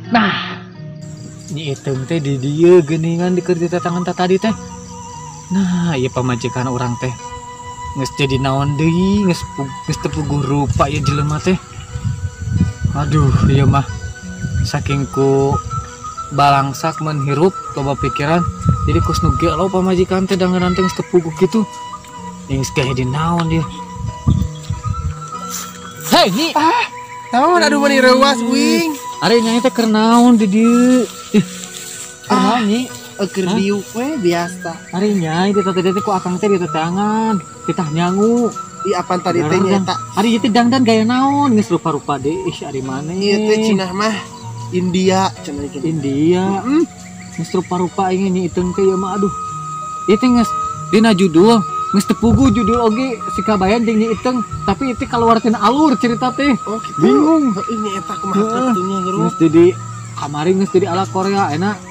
Nah, Nyi Iteung teh di dieu geuningan di keur tangan tadi teh. Nah, ieu pamajikan urang teh geus jadi naon deui, geus teu puguh rupa ieu jelema teh. Aduh, ieu mah saking ku balangsak menghirup loba pikiran, jadi kos nu gelo pamajikan teh danganan teh geus teu puguh kitu. Geus gae di naon dia. Hei, Nyi. Ah, naon aduh meuni reuas uing. Ari nyai teh keur naon di dieu? Ih. Keur naon Nyi? Keur diuk we biasa. Ari nyai di teh ku akang teh di tetangan, titah nyangu. Ih apaan tadi teh nya eta? Ari ieu teh dangdan gaya naon geus rupa-rupa deui. Ih ari maneh. Ieu teh cenah mah India cenah ieu. India. Heeh. Geus rupa-rupa aing Nyi Iteung teh ieu mah aduh. Ieu teh geus dina judul geus teu puguh judul oge si Kabayan jeung Nyi Iteung, tapi itu keluar tina alur cerita teh. Oh gitu. Bingung. Heuh nya eta kumaha kitu nya geus. Geus jadi kamari geus jadi ala Korea enak.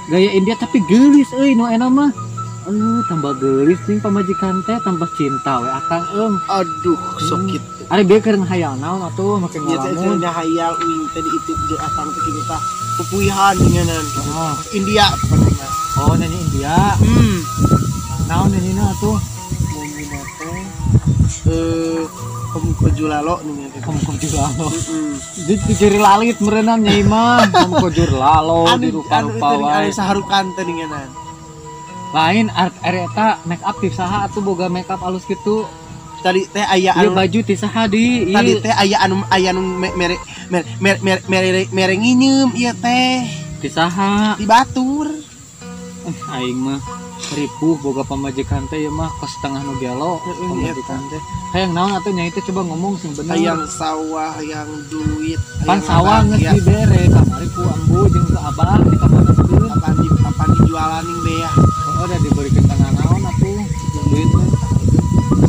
Gaya India tapi geulis euy nu enak mah. Tambah geulis jeung pamajikan teh tambah cinta we akang eung. Aduh sok kitu. Ari bieu keur ngahayal naon atuh make ngalamun. Ieu teh hayal uing teh diitu jeung akang teh kitu tah. Pupuihan nyanan. Oh. India pokona mah. Oh nyanyi India. Naon nyanyina atuh? Nyanyina teh Komkojulalo nih. Komkojulalo. Jadi jeri lalit merenang nyai mah. Komkojulalo di rupa-rupa wae. Anu saharukan teh ninganan. Lain art eta make up ti saha atuh boga make up alus kitu. Tadi teh aya anu baju ti saha di. Tadi teh aya anu mere mere mere mere nginyeum ieu teh. Ti saha? Di batur. Aing mah ripuh boga pamajikan teh ieu mah kos setengah nu gelo pamajikan teh. Hayang naon atuh nyai teh coba ngomong sing bener. Hayang sawah, hayang duit, pan sawah geus dibere kamari ku ambu jeung ku abah di kamanakeun. Apan dijualan ning beah. Heeh da diberikeun kana naon atuh duit mah.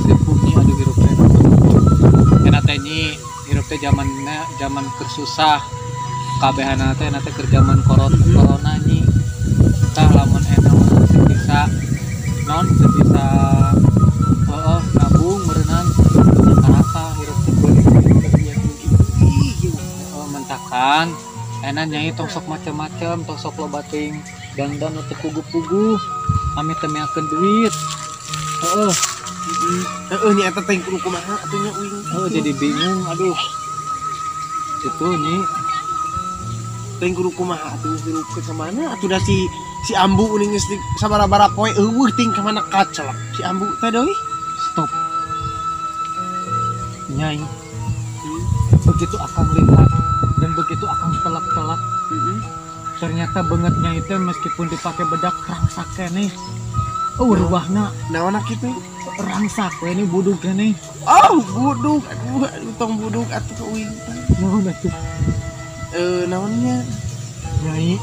Ripuh nyi aduh hirup teh. Enak teh nyi hirup teh zamanna zaman keur susah. Kabehana teh enak teh keur zaman corona nyi. Tah lamun enak bisa non bisa nabung merenang rata hirup teh mentakan enak nyai tong sok macem-macem tong sok loba teuing dangdan nu teu puguh-puguh ame teu meakeun duit. Heeh. Heeh nya eta teh kudu kumaha atuh nya uing. Heeh jadi bingung aduh. Itu nyi teh kudu kumaha atuh hirup ke mana atuh da si ambu uning geus sabaraha poe eueuh ting ka mana kacelak si ambu teh deui. Stop. Nyai. Begitu akang lihat dan begitu akang telak-telak, ternyata banget nyai teh meskipun dipakai bedak rangsak keneh. Oh, rubahna Naon kitu? Rangsak we ini budug keneh. Oh, budug. Aduh, aduh tong budug atuh ka uing. Naon atuh? Naonnya? Nyai.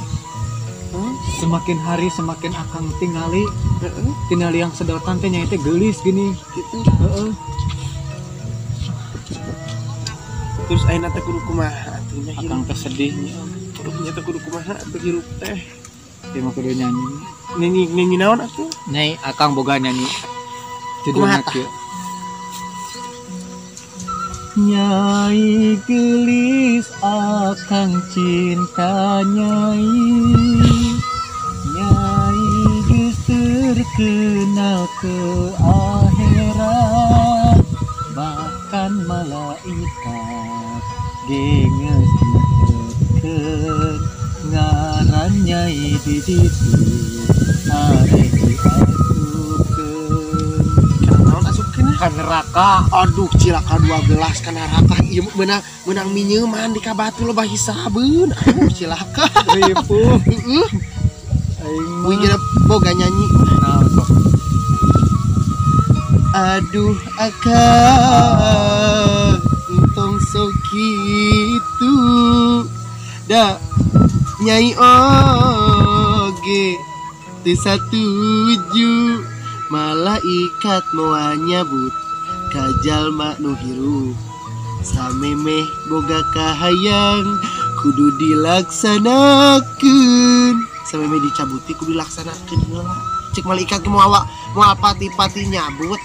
Semakin hari semakin akang tingali, tingali yang sedotan teh nyai teh geulis gini. Gitu. Heeh. Terus ayeuna teh kudu kumaha atuh nya hirup? Akang teh sedih nya. Kudu nya teh kudu kumaha atuh hirup teh? Ieu mah kudu nyanyi. Nyanyi nyanyi naon atuh? Nyai, akang boga nyanyi. Judulna Kumaha tah? Kieu. Nyai gelis akang cinta nyai. Nyai geus terkenal ke akhirat. Bahkan malaikat ge geus nyebutkeun ngaran nyai di ditu arek diasupkeun. Kana naon asupkeun? Ka neraka. Aduh, cilaka 12 ka neraka. Ieu meunang meunang minyeuman di ka batu loba hisabeun. Aduh, cilaka. Ripuh. Heeh. Aing mah. Uing geura boga nyanyi. Naon sok? Aduh akang entong sok kitu da nyai oge teu satuju malaikat moal nyabut ka jalma nu hirup samemeh boga kahayang kudu dilaksanakeun samemeh dicabuti kudu dilaksanakeun heula cek malaikat ge moal moal pati-pati nyabut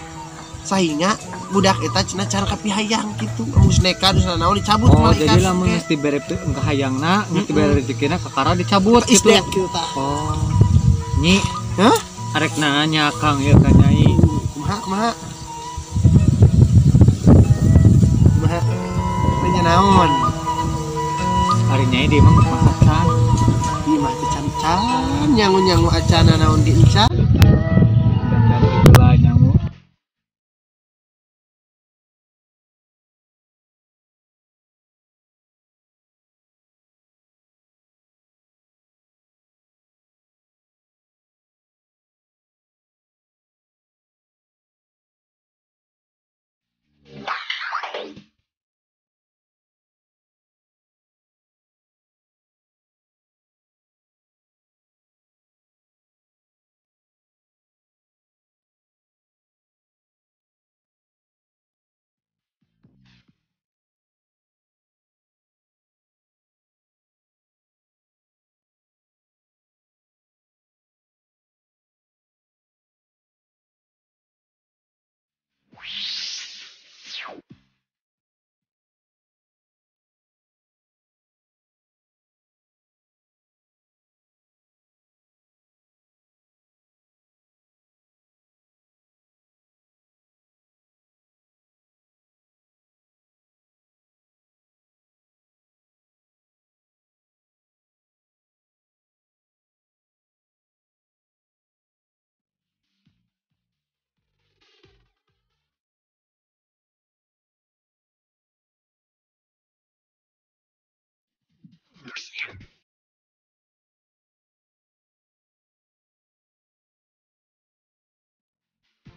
sehingga budak eta cenah cara kapihayang kitu geus nekat geus naon dicabut Oh, malaikat jadi lamun geus dibere kahayangna, geus dibere rezekina kakara dicabut is gitu. dead kitu tah. Oh. Nyi, Hah? arek nanya Kang ieu ka Nyai. Kumaha kumaha kumaha nanya naon? Ari Nyai di imah masak can. Ieu mah teh can-can nyangu-nyangu acana naon di encan. Dan gula nyangu.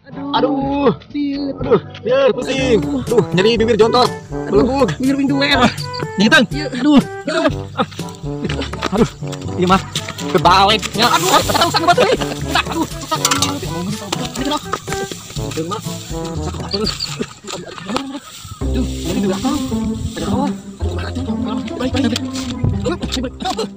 Aduh, aduh, biar pusing. Aduh, nyeri bibir jontor. Belengkuk. Bibir pintu wer. Nyitang. Aduh, aduh. Aduh, iya mah. Kebalik. Ya, aduh, aduh, sakit banget. Aduh, aduh. Aduh, ini di belakang. Ada kawan. Balik, balik. Aduh,